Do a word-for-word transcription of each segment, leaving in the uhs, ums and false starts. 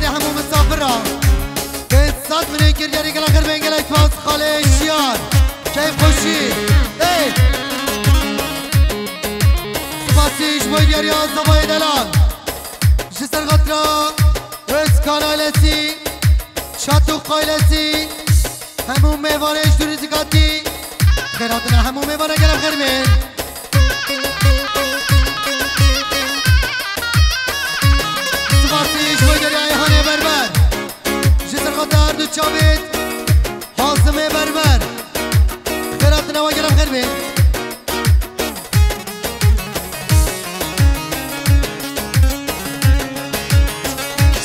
Hemû misafira. Pênc sed milyon kir, gelek gelek xêr bên, gelek spas, xalê Şiyar. Keyf xweşî. Ey! Spasî ji bo diyariya Zavayê Delal. Ji ser xatira Özkan ailesî, Çatuk ailesî, hemû mêvanê ji dûrî zikatî. Xêr hatine hemû mêvana, gelek xêr bên. Spasî ji bo deriyayê Hanê Berber. Ji ser xatir her du çavêt Hazimê Berber. Xêr hatine we, gelek xêr bên.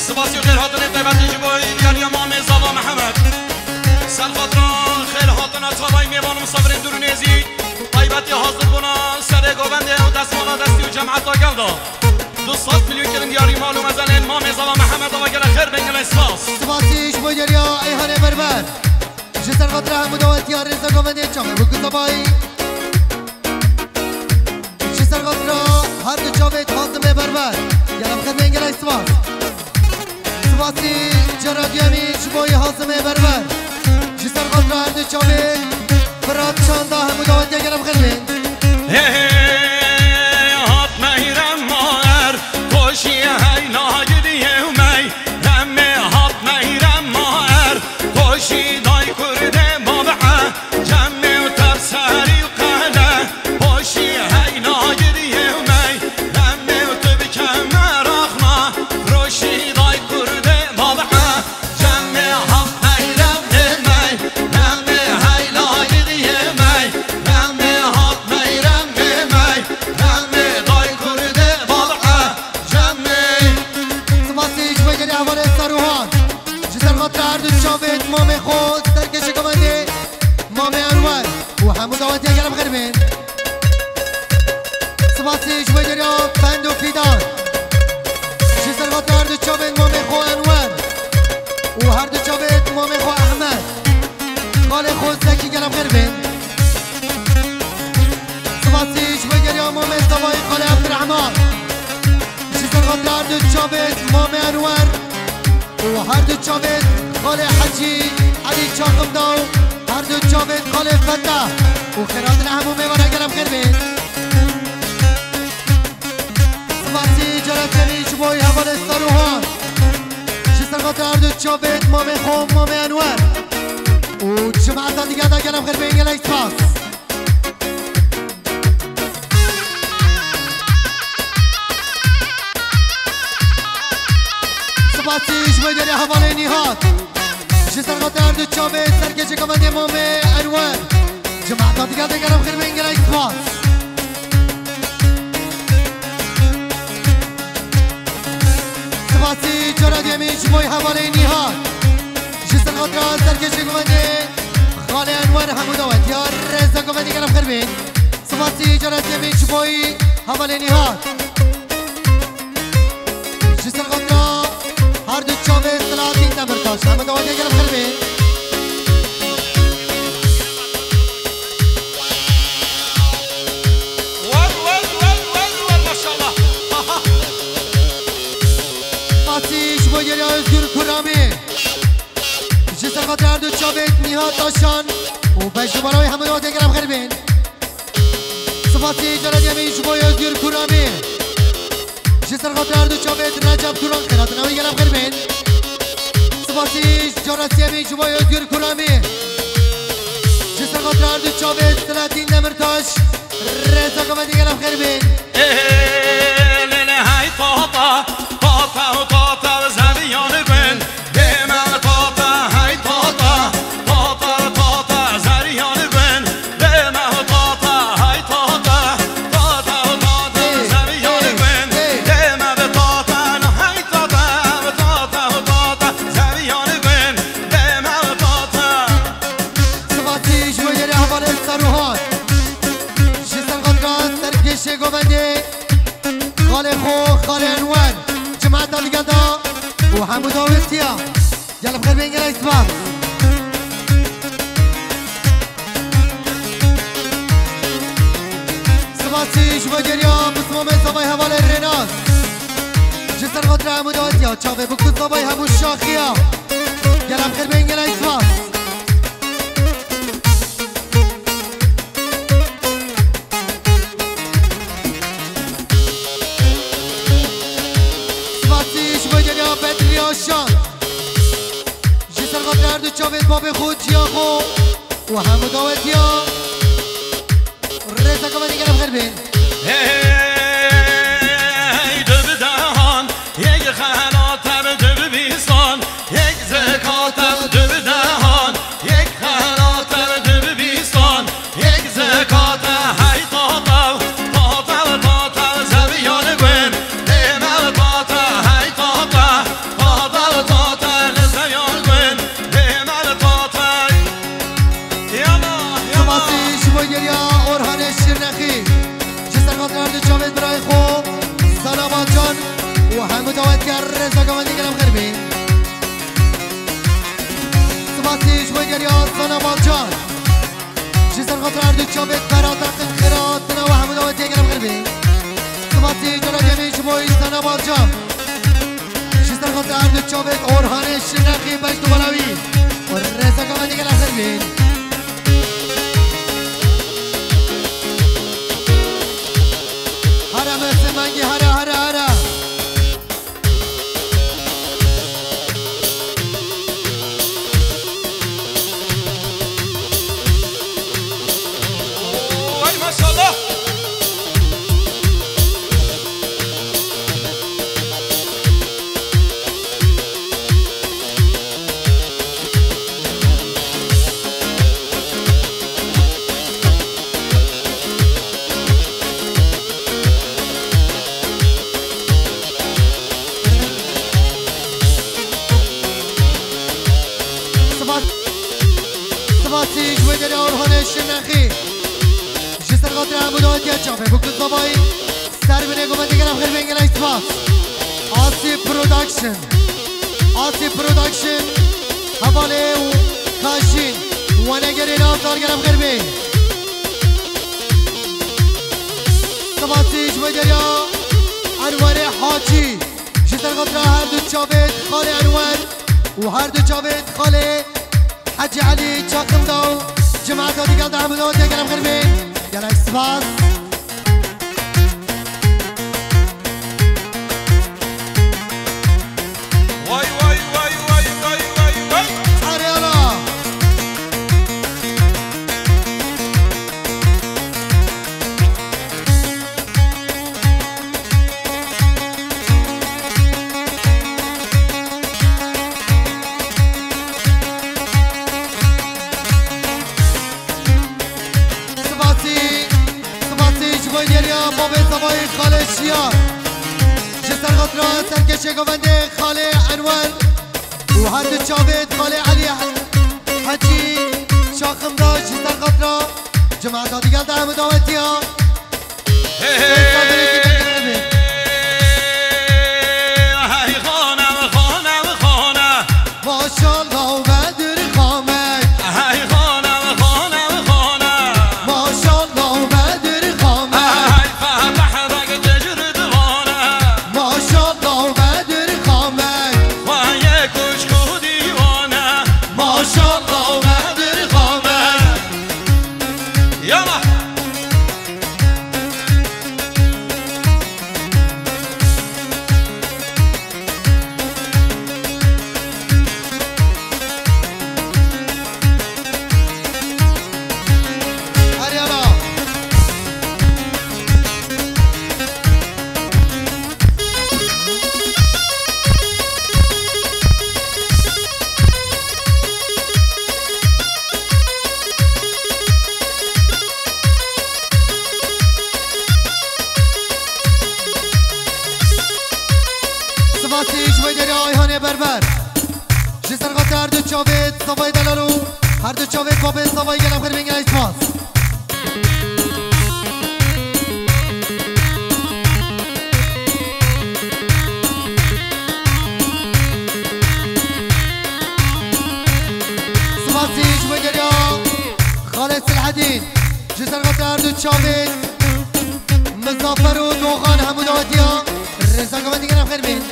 Spasî û xêr hatinê taybetî ji bo diyariya mamê Zava Mihemed. Ser xatira xêr hatina çavayî mêvan û misafirên dûr û nêzî. Taybetî hazir bûna serê govendê û destmala destî û cemeta gel de. Du sed milyon kirin diyarî mal û mezelên mamê Zava Mihemed, ava gelek xêr bên, gelek spas. Spasî ji bo diyariya Eyhanê Berber. Ji ser xatira hemû dawetiya rêza govendê çavê bû ku Zavayî. Ji ser xatira her du çavê Hazimê Berber. Gelek xêr bên, gelek spas. Spasî cara duyemî ji bo Hazimê Berber. Ji ser xatira her du çavê Firat Çanda, hemû dawetiya, gelek xêr bên. Hey, hey, hat meyrem ma er, koşî heyna gidiye mey. Remmê hat meyrem ma er, koşî day kurdê bab'e, cemmê û tepserî û qele, hoşî heyna giriyê mey. Remmê û tu bike meraxna, roşî day kurdê bab'e, cemmê hat meyrem dê mey. Remmê heyna giriyê mey, remmê hat meyrem dê mey. Remmê day kurdê bab'e, Cemê. Spasî ji bo gelê hevalê Saruhan. Ji ser xatira her du çavêt mamê xwe, serkêşê govendê mamê Enwer û hemû dawetiya, gelek xêr bên. Spasî ji bo gelê Fendo Fidan. Ji ser xatira her du çavêt mamê xwe Enwer û her du çavêt mamê xwe Ehmed. Xalê xwe Zekî, gelek xêr bên. Spasî ji bo geriya mamê Zavayî xalê Ebdirehman. Ji ser xatira her du çavêt mamê Enwer û her du çavêt xalê Hecî Elî Çaximda û her du çavêt xalê Fetah û xêr hatine hemû mêvana, gelek xêr bên. Spasî cara duyemî ji bo hevalê Saruhan. Ji ser xatira her du çavêt mamê xwe, mamê Enwer. Û cemaeta digel de gelek xêr bên, gelek spas. Spasî ji bo derê hevalê Nîhat. Ji ser xatira her du çavêt serkêşê govendê mamê Enwer. Cemaeta digel de gelek xêr bên, gelek spas. Spasî cara duyemî ji bo hevalê Nîhat. Ji ser xatira serkêşê govendê xalê Enwer, hemû dawetiya rêza govendê, gelek xêr bên. Spasî cara duyemî ji bo hevalê Nîhat. Ji ser xatira her du çavê Selahattin Demirtaş, hemû dawetiya, gelek xêr bên. Wer, wer, wer, wer, wer, maşallah. Spasî ji bo geriya Özgür Kurami. Ji ser xatira her du çavêt Nîhat Taşan û Bejnû Barawê, hemû dawetiya, gelek xêr bên. Spasî cara duyemî ji bo Özgür Kurami. Ji ser xatira her du çavêt Recep Turan, xêr hatine wî, gelek xêr bên. Spasî cara sêyemî ji bo Özgür Kurami. Ji ser xatira her du çavêt Selahattin Demirtaş, rêza govendê, gelek xêr bên. Ê, lê, lê, hey, tota, tota, tota, zeviyan gund. Dême tota, hey tota, tota, tota, zeriyan gund. Dême tota, hey tota, tota, tota, zeriyan gund. Dême bi tota, hey tota, tota, tota, zeriyan gund. Dême tota. Spasî ji bo derê hevalê Saruhan. Ji ser xatira serkêşê govendê. Xalê xwe, xalê Enwer, cemaeta digel de û hemû dawetiya. Gelek xêr bên, gelek spas. Spasî ji bo geriya pismamê Zavayê hevalê Rênas. Ji ser xatira Hemû dawetiya çavê bikut zavay hemû şaxiya. Gelek xêr bên, gelek spas. Spasî ji bo geriya Bedriya Şan. Ji ser xatirê her du çavê babê xwe, çiya xwe û hemû dawetiya. Rêzeke me dî gelek xêr bên. Hey, du bi dehan, yek xelate bi du bi bîstan, yek zekate bi du bi dehan, yek xelate bi du bi bîstan, yek zekate hey tata, tata, tata, zeviyan gwen, dême tata, hey tata, tata, tata, zeviyan gwen, dême tata. Yala, yala. Spasî ji bo geriya Orhanê Şirnexî. Ji ser xatirê her du çavêt birayê xwe, Zana Balcan û hemû dawetiya rêzeke me dî gelek xêr bên. Spasî ji bo geriya Zana Balcan. Ji ser xatirê her du çavêt berata qinqiratina û hemû dawetiya gelek xêr bên. Spasî cara demê ji bo Zana Balcan. Ji ser xatirê her du çavêt Orhanê Şirnexî beş numara wî. Rêzeke me dî gelek xêr bên. Here Mesin Mengî, here, here, here. Ay maşallah. Spas-, spasî ji wê derê Orhanê Şirnexî. Ji ser xatirê hemû dawetiya çavê bikut zavayî. Ser binê gumê dî gelek xêr bên, gelek spas. Asî Production. Asî Production. Hevalê û Kaşîn. Wenegerê Navdar gelek xêr bên. Spasî ji wê derê Enwerê Hacî. Ji ser xatira her du çavêt xalê Enwer û her du çavêt xalê Hecî Elî Çaximda û cemaeta digel de hemû dawetiya gelek xêr bên. Gelek spas. Vay, vay, vay, vay, vay, vay, vay. Erê ala. Spasî, spasî ji bo geriya babê zavayî xalê Şiyar. Ji ser xatira serkêşê govendê xalê Enwer û her du çavêt xalê Elî Hecî Çaximda ji ser xatira cemaeta digel de hemû dawetiya. Hey, hey, hey, xanem, xanem, xane. Maşallah Bedir Xamek. Hey, xanem, xanem, xane. Maşallah Bedir Xamek. Hey, Fetah beg tecrid vane. Maşallah Bedir Xamek. Xweye kuşku dîwane. Maşallah Bedir Xamek. Yala. Spasî ji wê derê Ayhanê Berber. Ji ser xatirê her du çavêt zavayê delal û her du çavêt babê zavayê gelek xêr bên, gelek spas. Spasî ji wê derê Xalê Silhedîn. Ji ser xatirê her du çavê Mizafer û Doxan hemû dawetiya rêzeke me digere xêr bên.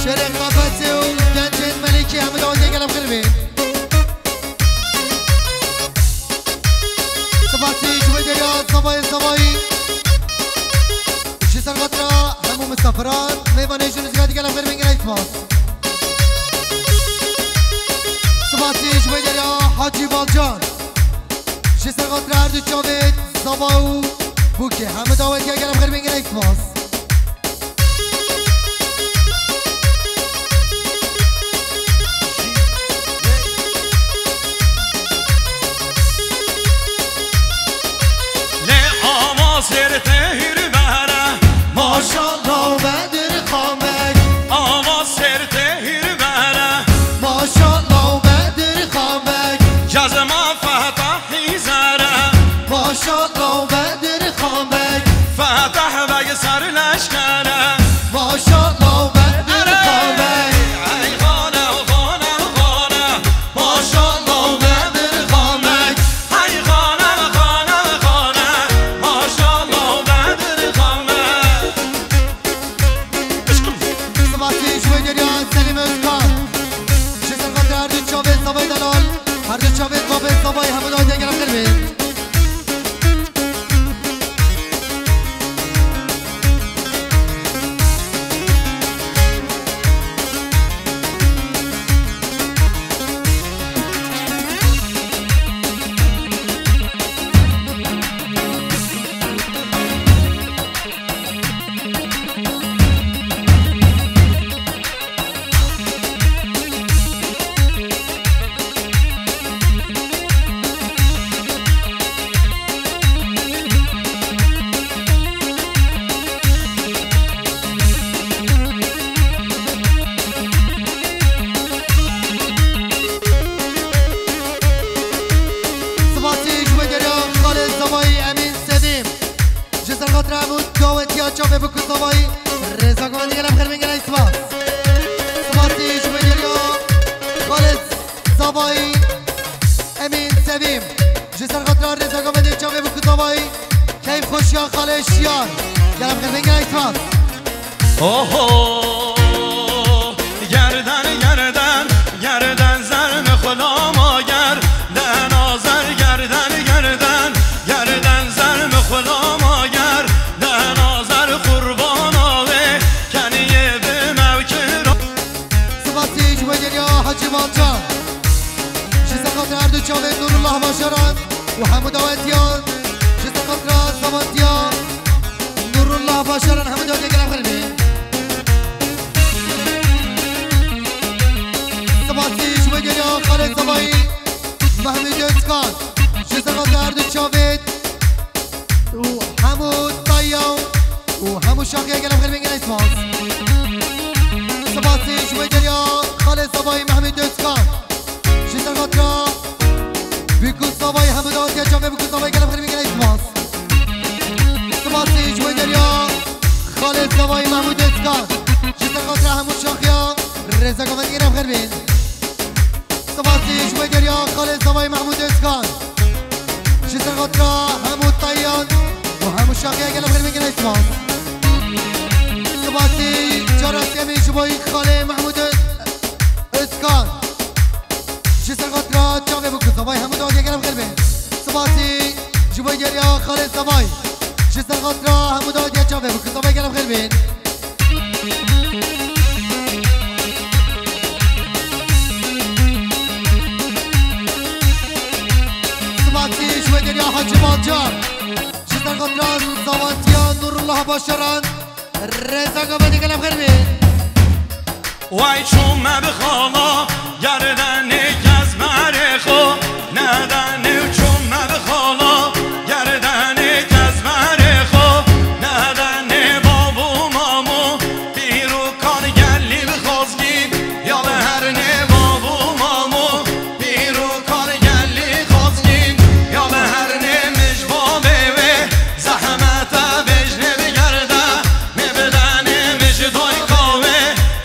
Şêrê Qafesê û gencên Melîkî hemû dawetê gelek xêr bê. Spasî ji wê derya zavayê zavayî. Ji ser xatira hemû misafiran, mêvanê ji Rûzgehê gelek xêr bê, gelek spas. Spasî ji wê derya Hacî Balcan. Ji ser xatira her du çavê zava û bûkê hemû dawetiya gelek xêr bê, gelek spas. Lê ava sêr tehîr bere. Maşallah Bedir Xamek. Ava sêr tehîr bere. Maşallah Bedir Xamek. Cezma Fetah Hîzere. Maşallah Bedir Xamek. Fetah Beg ser leşkere. Maşallah Bedir Xamek. Ey xane, xane, xane. Maşallah Bedir Xamek. Ey xane, xane, xane. Maşallah Bedir Xamek. Spasî ji wê derya Selîm Özkan. Ji ser xatir her du çavê zavayê delal, her du çavê bavê zavayê hemû dawetê gelek xêr bê. Spasî ji wê derya xalê zavayî Emîn Sedîm. Ji ser xatira hemû dawetiya çavê bûk û zavayî rêza gavendî gelek xêr bê, gelek spas. Spasî ji wê derya xalê zavayî Emîn Sevîm. Ji ser xatira rêza gavendî çavê bûk û zavayî keyf xweşiya xalê Şiyar. Gelek xêr bê, gelek spas. Oho! Gerden, gerden, gerden zer mi xulama ger, dena zer gerden, gerden, gerden zer mi xulama ger, dena zer qurbana wê, keniyê bi mewkira. Spasî ji wê derya Hacî Balcan. Ji ser xatira her du çavê Nurullah Başaran û hemû dawetiyan. Ji ser xatira zavatiya Nurullah Başaran hemû dawetiya gelek xêr bê. Spasî ji wê derya xalê zavayî Mehmûd Özkan. Ji ser xatira her du çavê û hemû tayya û hemû şaxiya gelek xêr bê, gelek spas. Spasî ji wê derya xalê zavayî Mehmûd Özkan. Ji ser xatira bûk û zavayî hemû dawetiya çavê bûk û zavayî gelek xêr bê, gelek spas. Spasî ji wê derya xalê zavayî Mehmûd Özkan. Ji ser xatira hemû şaxiya rêza gavendî gelek xêr bê. Spasî ji wê derya xalê zavayî Mehmûd Özkan. Ji ser xatira hemû tayyan û hemû şaxiya gelek xêr bê, gelek spas. Spasî cara sêmî ji bo xalê Mehmûd Öz-, Özkan. Ji ser xatira çavê bûk û zavayî hemû dawetiya gelek xêr bê. Spasî ji bo derya xalê zavayî. Ji ser xatira hemû dawetiya çavê bûk û zavayî gelek xêr bê. Spasî ji wê derya Hacî Balcan. Ji ser xatira zavatiya Nurullah Başaran. Rêza gavendî gelek xêr bê. Way çûme bi xala, gerdenê kezmerê xo, nedenê çûme bi xala, gerdenê kezmerê xo, nedenê bab û mam û pîr û kal gelî bi xozgî, ya li her nê bab û mam û pîr û kal gelî xozgî, ya li her nê mij babê wê, zehmete bêjnê bi gerde, nê bidenê mij doyka wê,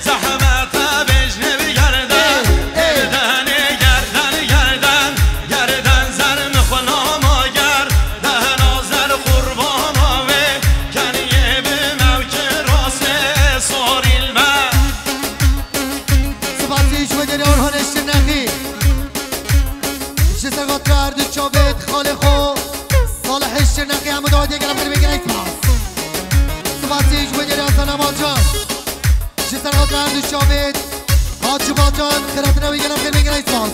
zehmete bêjnê bi gerde, nê bide Ser xatir her du çavê Hacı Balcan, xiratine wî gelek xêr bê, gelek spas.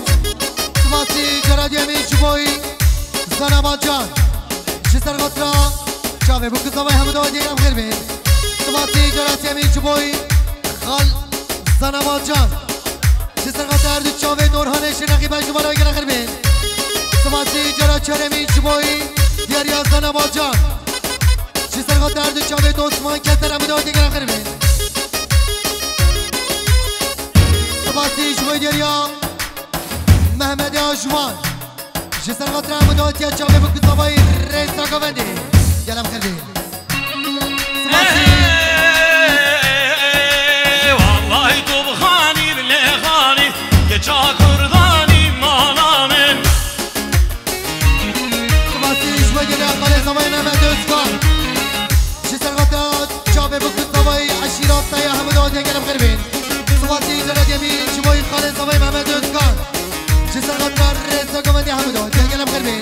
Spasî cara duyemî ji bo Zana Balcan. Ji ser xatira çavê bû ku zavayê hemû dawetiyê gelek xêr bê. Spasî cara sêyemî ji bo Xal Zana Balcan. Ji ser xatira her du çavê Norhanê Şirnexî baş dubare wî gelek xêr bê. Spasî cara çaremî ji bo Diyariya Zana Balcan. Ji ser xatir her du çavê Osman Keter hemû dawetiyê gelek xêr bê. Spasî ji bo Diyariya Mehmedê Ajuman. Ji ser xatir hemû dawetiya çavê bû ku zavayê rêsa govendê gelek xêr bê. Spasî. Ey, wallahî tu bi xanî bi lê xanî, keça kurdanî mana min. Spasî ji bo Diyariya Xalê Zavayê Mehmet Özkan. Ji ser xatir çavê bû ku zavayê eşîra te ya hemû dawetiyê gelek xêr bê. Spasî cara duyemî ji bo Xalê Zavayê Mehmet Özkan. Ji ser xatir rêsa govendê hemû dawetiyê gelek xêr bê.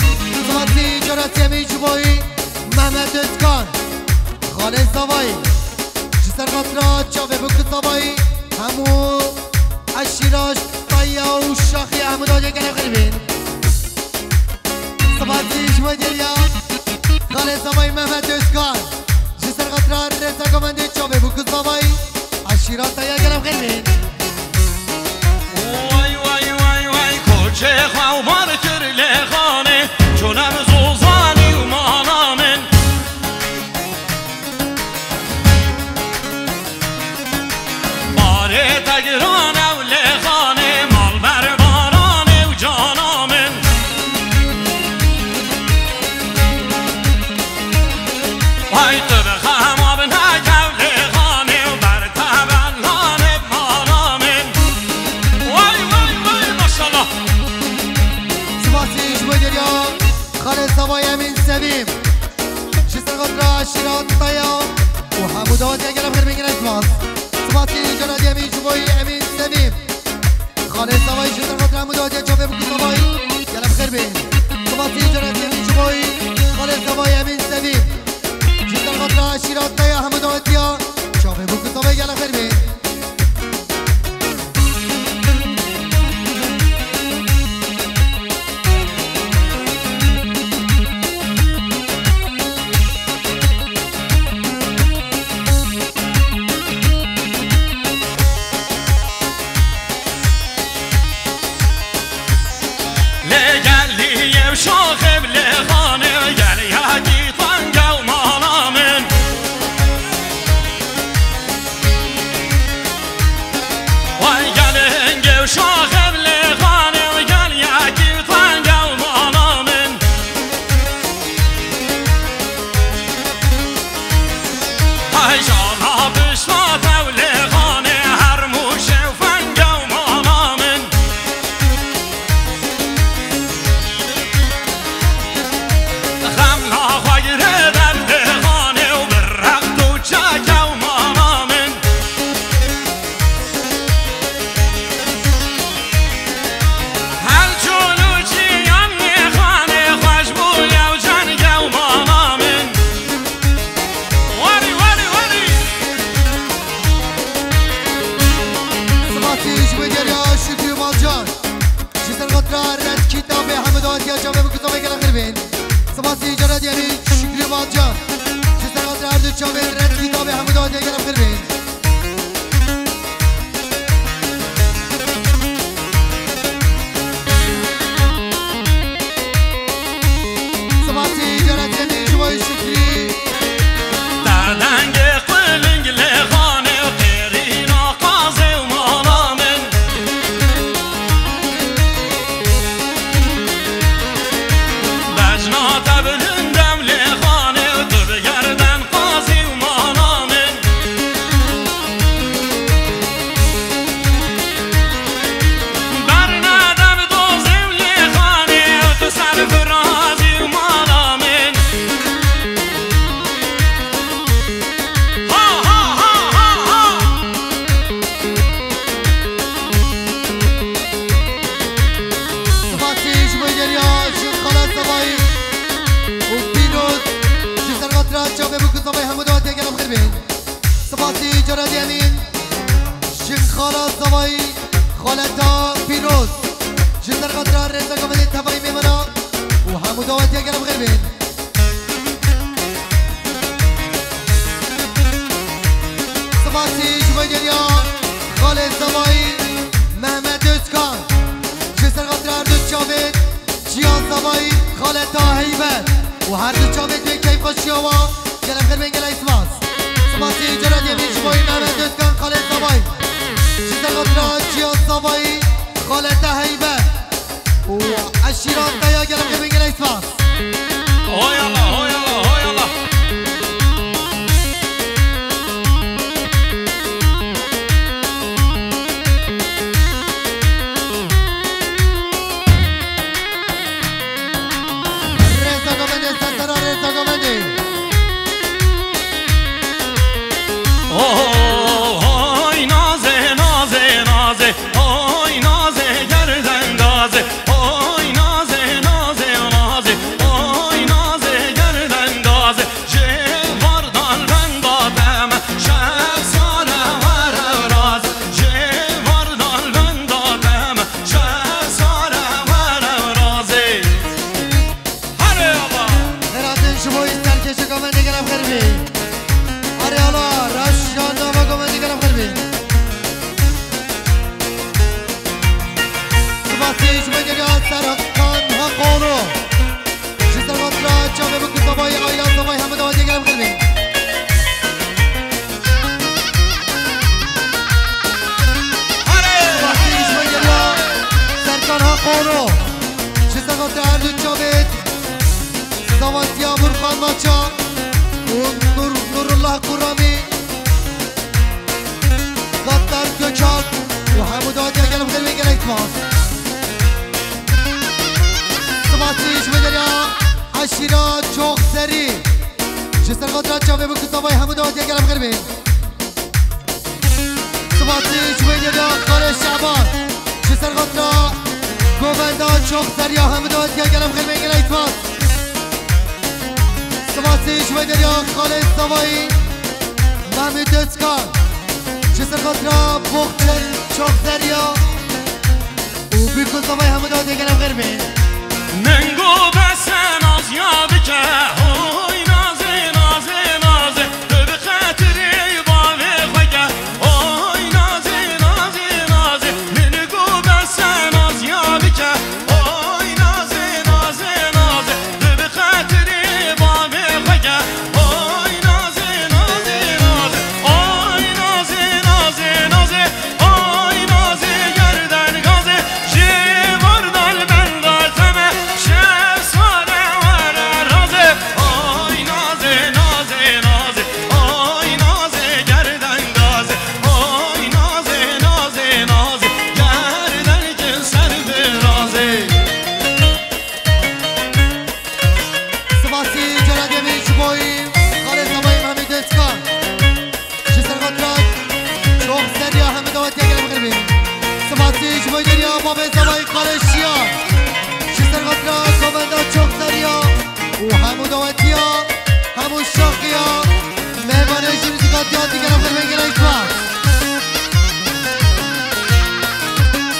Spasî cara sêyemî ji bo Mehmet Özkan. Xalê Zavayê. Ji ser xatira çavê bû ku zavayê hemû eşîra Taya û Şaxiya hemû dawetiyê gelek xêr bê. Spasî ji bo Diyariya Xalê Zavayê Mehmet Özkan. Ji ser xatira rêsa govendê çavê bû ku zavayê eşîra Taya gelek xêr bê. Way, way, way, way, koçê xwe bar kir lê xanê, çûne bi zozanî û mana min. Barê te giran ew lê xanê, mal ber baranê û cana min. Ay tu bi xema bi nekew lê xanê û ber te belanê mana min. Way, way, way, maşallah. Spasî ji bo Diyariya Xalê Zavayê Emîn Sevîm. Ji ser xatira eşîra Taya û hemû dawetiya gelek xêr bê, gelek spas. Spasî cara duyemî ji bo Emîn Sevîm. Xalê Zavayê ji ser xatira hemû dawetiya çavê bû ku zavayê gelek xêr bê. Spasî cara sêyemî ji bo Xalê Zavayê Emîn Sevîm. Ji ser xatira eşîra Taya hemû dawetiya çavê bû ku zavayê gelek xêr bê. Lê gelî yew şaxê bi lê xanê, gel yekî tenge û mala min. Way gelin gewşa xevlê xanê, gel yekî tenge û mala min. Ay jana pişta tevlê xanê, her mûşê û fenge û mala min. Xem naxwe girê derdê xanê û bi rext û çeke û mala min. Her çolûçî yan nêxanê xweş bûye û cenge û mala min. Werî, werî, werî. Spasî ji bo Derya Şükrü Balcan. Ji ser xatira Red Kitabê hemû dawetiya çavê bû ku zavê gelek xêr bên. Spasî cara diyarî Şükrü Balcan. Ji ser xatira her du çavê Red Kitabê hemû dawetiya gelek xêr bên. Spasî cara diyarî ji bo Şükrü. Te dengê qulingilê xanê û têrîna qazê û mala min. Bejna te bilind em lê xanê û tu bi gerden qazî û mala min. Çin xala zavayî, xaleta Pîroz. Ji ser xatira rêza govendê tevayî mêmana û hemû dawetiya gelê bi xêr bên. Spasî ji bo geriya xalê zavayî Mehmet Özkan. Ji ser xatira her du çavê Cihan zavayî, xaleta Heybe û her du çavê wê keyfxweşiya wa gelê bi xêr bên, gelek spas. Spasî cara diyemîn ji bo Mehmet Özkan, xalê zavayî. Ji ser xatira Cihan zavayî, xaleta Heybe û eşîra te ya, gelê bi xêr bên, gelek spas. Hoy Allah, hoy Allah, hoy Allah. Rêza govendê, sesera rêza govendê. Oh, hoy nazê, nazê, nazê, hoy nazê gerden gazê, hoy nazê, nazê, nazê, hoy nazê gerden gazê. Ji vardan venga deme, şev sare were razê. Ji vardan venga deme, şev sare were razê. Hare Allah! Xêratin ji bo îsterkêşa govendê gelê bi xêr bî. Hare Allah, reş jan nava govendê gelê bi xêr bî. Spasî ji bo geriya Serkan Heqoğlu. Ji ser xatira çavê bûk û zavayî, aîla zavayî, hemû dawetiya gelê bi xêr bên. Spasî ji bo geriya Serkan Heqoğlu. Ji ser xatira her du çavê zavatiya Burhan Maça û Nur, Nurullah Kuramî. Gattar Gökalp û hemû dawetiya gelê bi xêr bên, gelek spas. Spasî ji bo geriya eşîra Çoxserî. Ji ser xatira çavê bûk û zavayî, hemû dawetiya gelê bi xêr bên. Spasî ji bo geriya xalê Şaban. Ji ser xatira govenda Çoxserî ya, hemû dawetiya gelê bi xêr bên, gelek spas. Spasî ji bo geriya xalê zavayî Mehmet Özkan. Ji ser xatira Boxçe Çoxserî ya û bûk û zavayî, hemû dawetiya gelê bi xêr bên. Min got bes e, naz ya bike, hoy nazê, nazê, nazê, tu bi xetirê bavê xwe ke, hoy nazê, nazê, nazê, min got bes e, naz ya bike. Oy nazê, nazê, nazê, tu bi xetirê bavê xwe ke. Oy nazê, nazê, nazê, oy nazê, nazê, nazê, oy nazê gerden gazê, ji vardan venga teme, şev sare were razê. Oy nazê, nazê, nazê, oy nazê gerden gazê, oy nazê, nazê, nazê, gerden kin ser virazê. Spasî cara diyemîn ji bo xalê zavayî Mehmet Özkan. Ji ser xatira Çoxserî ya, hemû dawetiya gelê bi xêr bên. Spasî ji bo geriya babê zavayî xalê Şiya. Ji ser xatira govenda Çoxserî ya û hemû dawetiya, hemû şaxiya. Mêvanê jî ji xatira gelê bi xêr bên, gelek spas.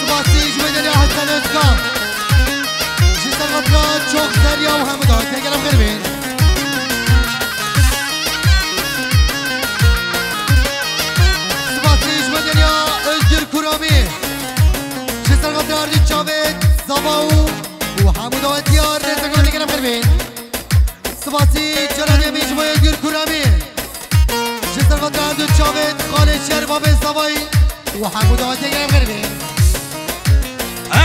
Spasî ji bo geriya Hesen Özkan. Ji ser xatira Çoxserî ya û hemû dawetiya gelê bi xêr bên. Spasî ji bo geriya Özgür Kuramî. Ji ser xatira her du çavê zava û û hemû dawetiya rêza govendê gelê bi xêr bên. Spasî cara diyemîn ji bo Özgür Kuramî. Ji ser xatira her du çavê xalê şer babê zavayî û hemû dawetiya gelê bi xêr bên.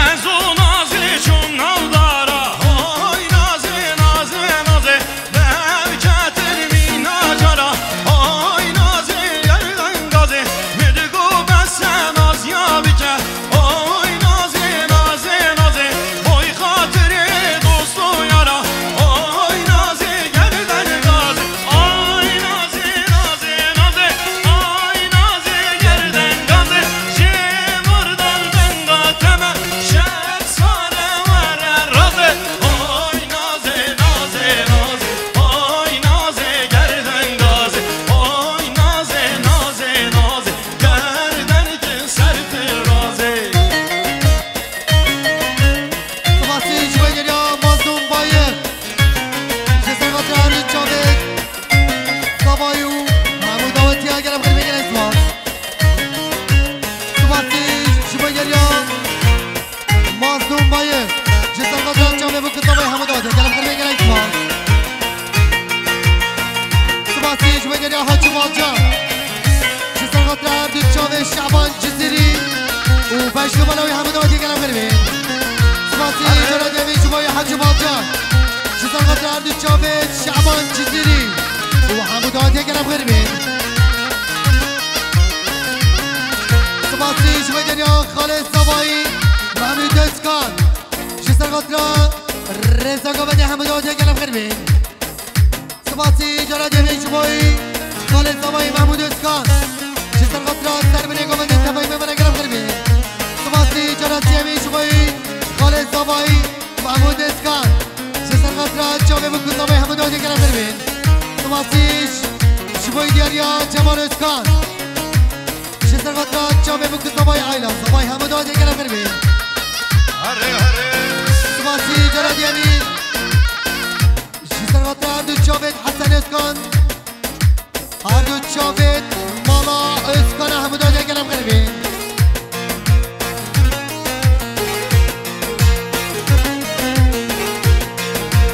Ez û nazê çûn navdara, hoy nazê, nazê, nazê, dev ketin mîna cara, hoy nazê, yerden gazê, min got bes e, naz ya bike. Oy nazê, nazê, nazê, oy xatirê dost û yara. Oy nazê, gerden gazê. Oy nazê, nazê, nazê, oy nazê, gerden gazê. Ji vardan venga teme, şev sare were razê. Şuvala wî hemû dawetê gelek xêr bê. Spasî cara diyemîn ji bo Hecî Balcan. Ji ser xatir her du çavê Şaban Cizîrî û hemû dawetê gelek xêr bê. Spasî ji bo Derya Xalê Zavayî, Mehmûd Özkan. Ji ser xatira Rêza Govendê hemû dawetê gelek xêr bê. Spasî cara diyemîn ji bo Xalê Zavayî, Mehmûd Özkan. Ji ser xatira Serbirê Govendê tevayî me, me re gelek xêr bê. Spasî cara siyemîn ji bo Xalê Zavayî, Mehmûd Özkan. Ji ser xatira çavê min ku Zavayî hemû dawetê gelek xêr bê. Spasî ji bo diyariya Cemal Özkan. Ji ser xatira çavê min ku Zavayî Ayla, Zavayî hemû dawetê gelek xêr bê. Spasî cara diyemîn. Ji ser xatira her du çavê Hesen Özkan. Her du çavê mala Özkan a hemû dawetê gelek xêr bê.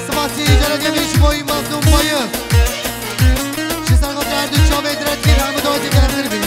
Spasî cara diyemîn ji bo Mazlûm Bayik. Ji ser xatira her du çavê Diretkî hemû dawetê gelek xêr bê.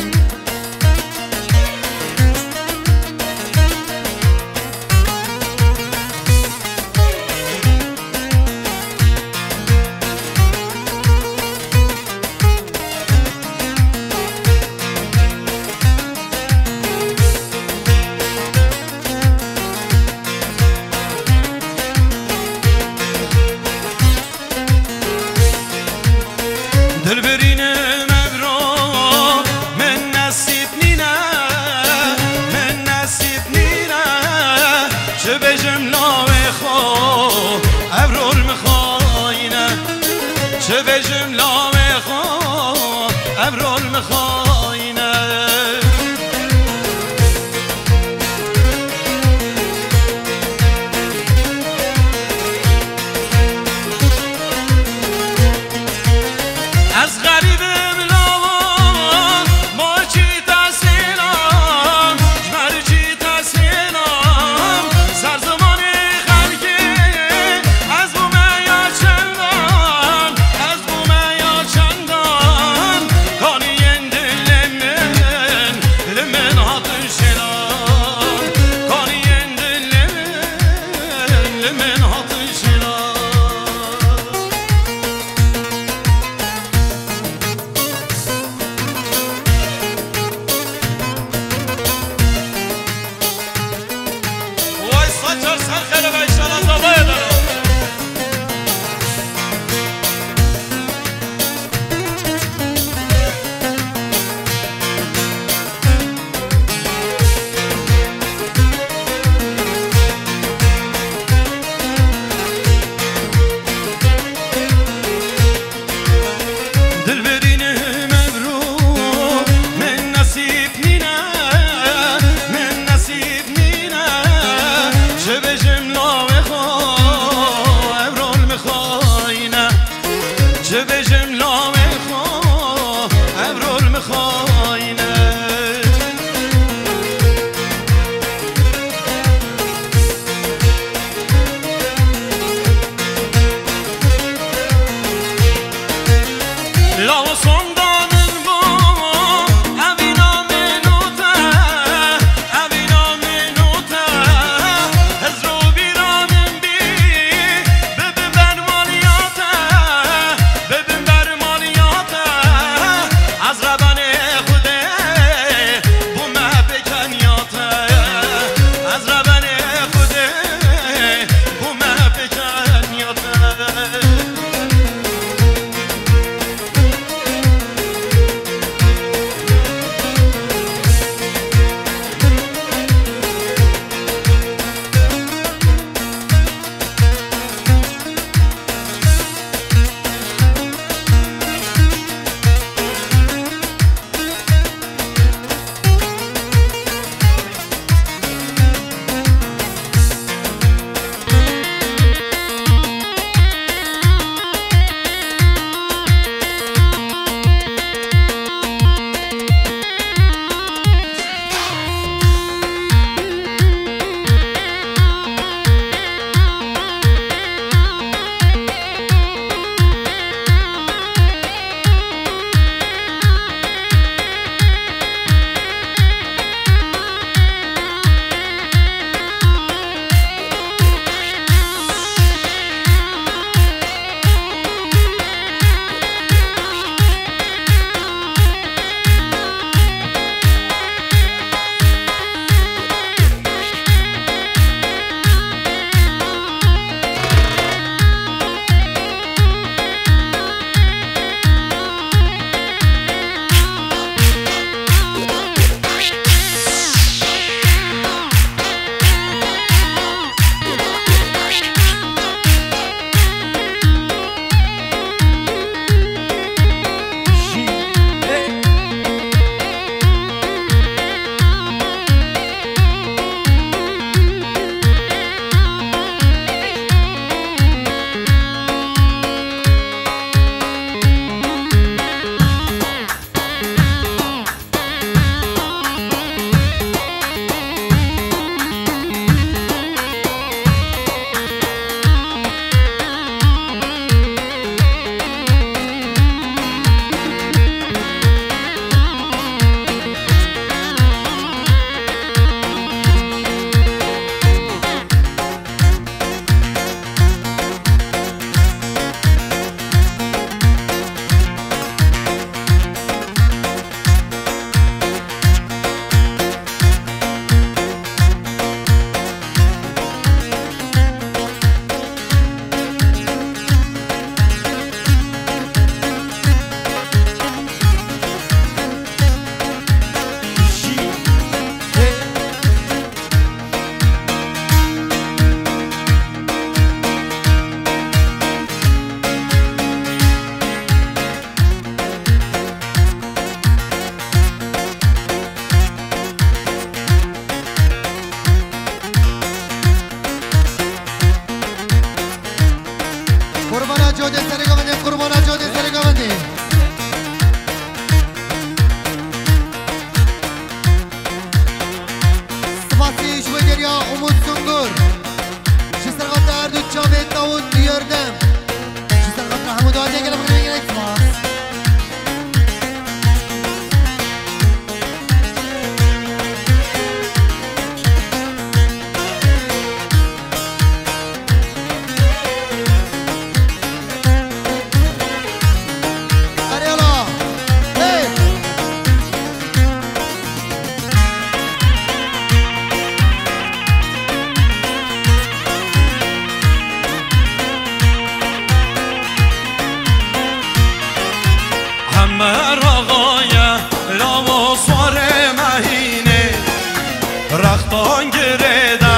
Angirê de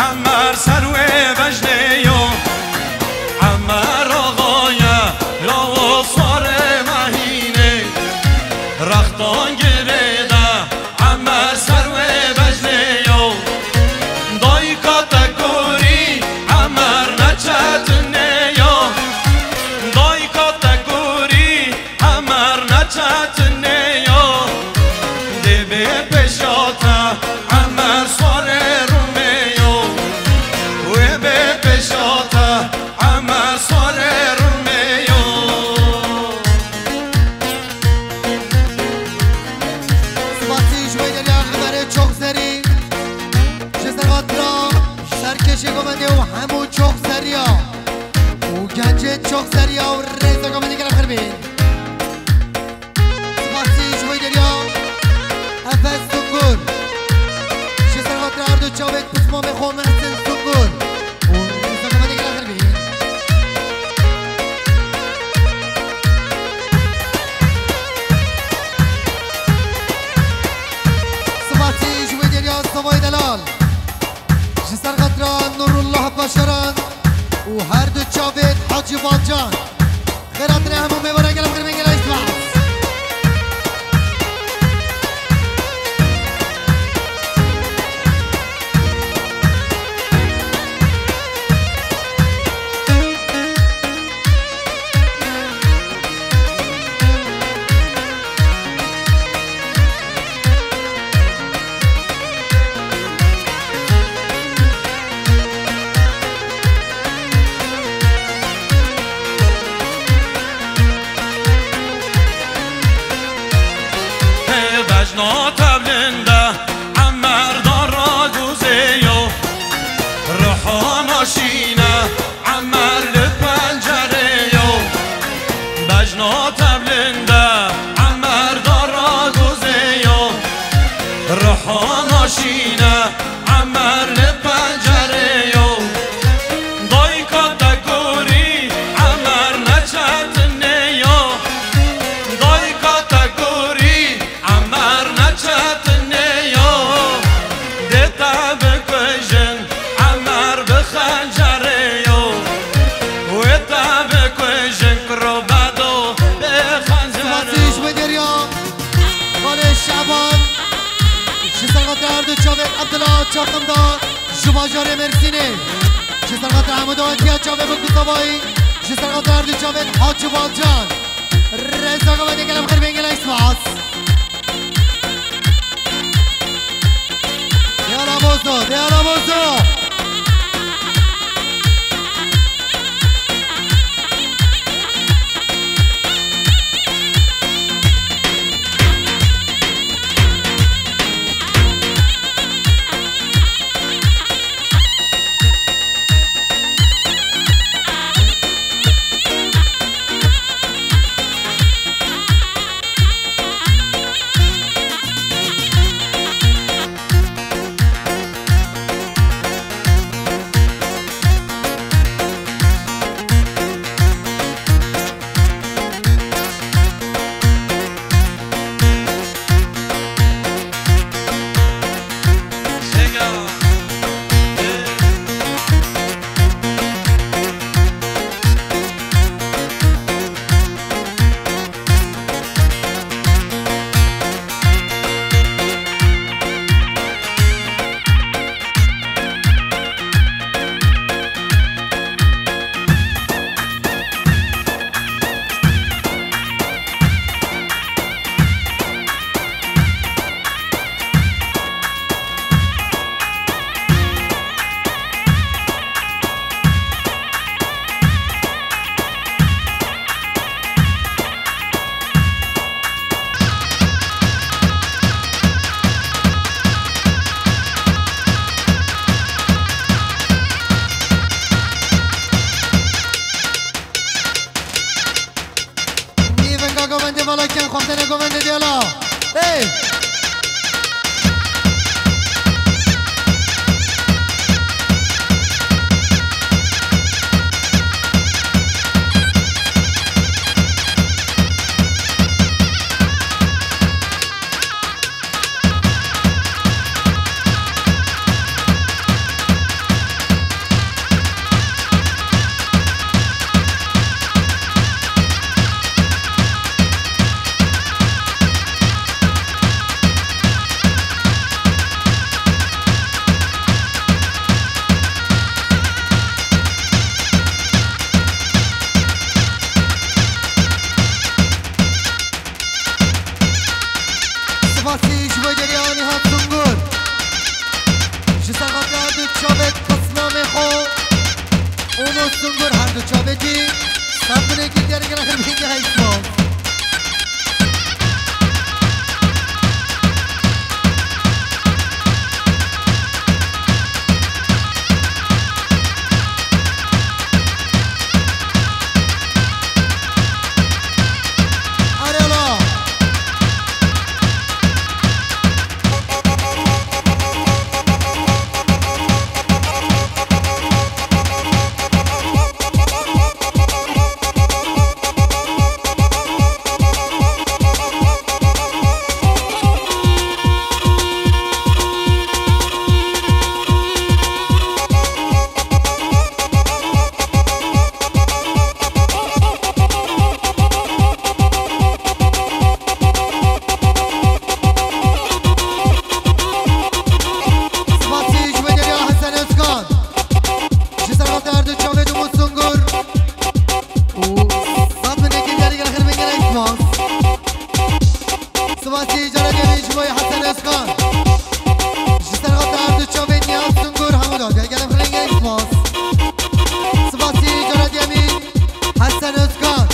Emer ser wê bejnê yo. Emer axaye lawo sarê mehînê. Rext Angirê de Emer ser wê bejnê yo. Dayka te gorî Emer ne çetinê yo. Dayka te gorî Emer ne çetinê yo, dê bê pêşa te, Emer sarê Rûmê yo. Wê bê pêşa te, Emer sarê Rûmê yo. Spasî ji wê derya Emerê Çoxzerî, ji Serxatira, Serkêşê Govendê û hemû Çoxzeriya û gencên Çoxzeriya û rêzeka me digere xirmîn. Spasî ji wê derya Efes Sungur. Ji ser xatir her du çavê pismamê xwe Mehsin Sungur û rêzeka me digere xirmîn. Spasî ji wê derya Savayê Delal. Ji ser xatira Nurullah Başaran û her du çavên Hacî Balcan. Xêr hatine hemû mêvanên gel em xirmên gel Îsmaîl. Bejna tevlinde Emer dara guzê yo. Ruhana şîne Emer li pencerê yo. Bejna tevlinde Emer dara guzê yo. Ruhana şîne Emer li pencerê yo. Dayka te gorî Emer ne çetinê yo. Dayka te gorî Emer ne çetinê yo, dê te bikujin, Emer bi xencerê yo. Wê te bikujin, kuro bedo bê xencerê. Spasî ji wê derya Xalê Şaban, ji ser xatir her du çavên Abdullah Çakımdar, ji bajarê Mêrsînê, ji ser xatir hemû dawetiya çavê Muktu Savayî, ji ser xatir her du çavên Hacî Balcan. Rêzaka me digel em xirmên gel Îsmaîl. Diyala Bozo, Diyala Bozo. Gelek spas. Erê la. Spasî ji wê deriya Hesen Özkan. Ji ser xatir her du çavê Umut Sungur û sed bin êkî diyarî gelek xêr bin, gelek spas. Spasî cara diyarî ji bo Hesen Özkan. Ji ser xatir her du çavê Niyaz Sungur hemû da. Gelek xêr bin, gelek spas. Spasî cara diyarî Hesen Özkan.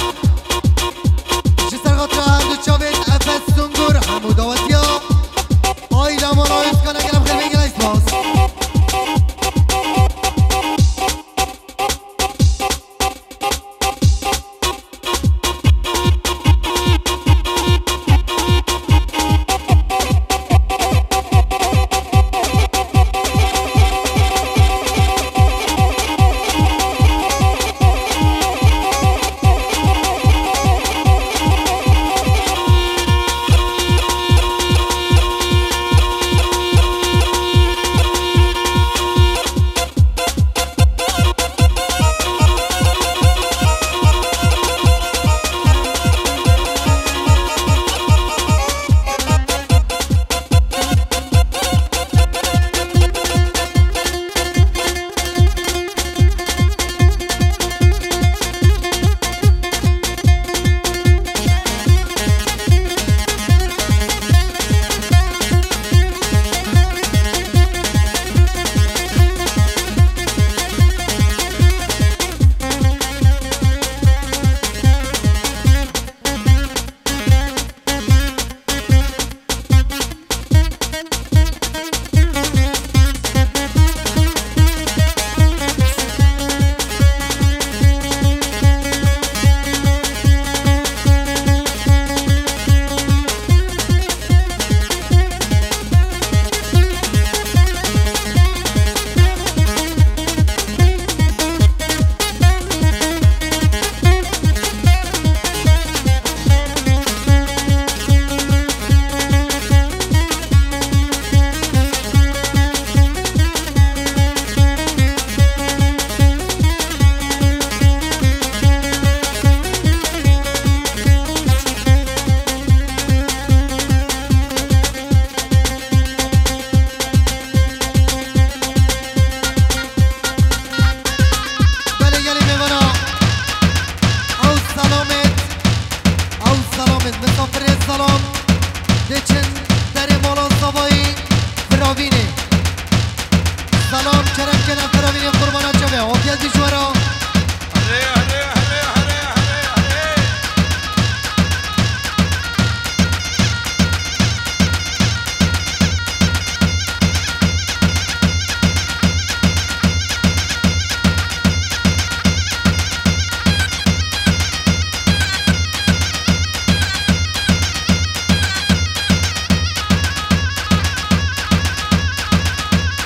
Ji ser xatir her du çavên Efes Sungur hemû dawetiya. Aîla mala Özkan gelek xêr bin, gelek spas. Belê gelê mêvana. Ew selamêt. Ew selamêt. Misafirê selam. Diçin derê mala Zavayî Firavînê. Selam kerem kene Firavînê qurbana çavê. Afiyet ji we re. Here, here, here, here, here, here.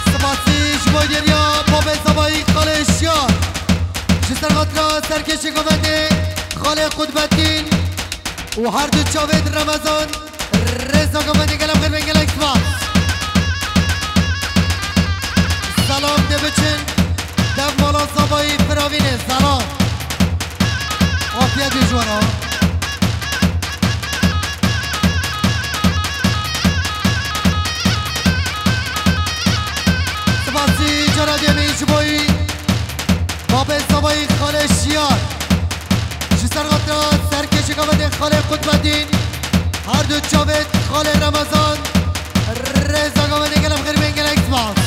Spasî ji bo geriya babê Zavayî xalê Şiyar. Ji ser xatira serkêşê govendê xalê Qutbetîn û her du çavê Remezan. Rêza govendê gelek xêr bin, gelek spas. Selam dê biçin dev mala Zavayî Firavînê. Selam. Afiyet ji we re. Spasî cara diyemî ji bo babê Zavayî xalê Şiyar. Ji ser xatira serkêşê govendê xalê Qutbedîn, her du çavê xalê Remezan, rêza govendê gelek xêr bin, gelek spas.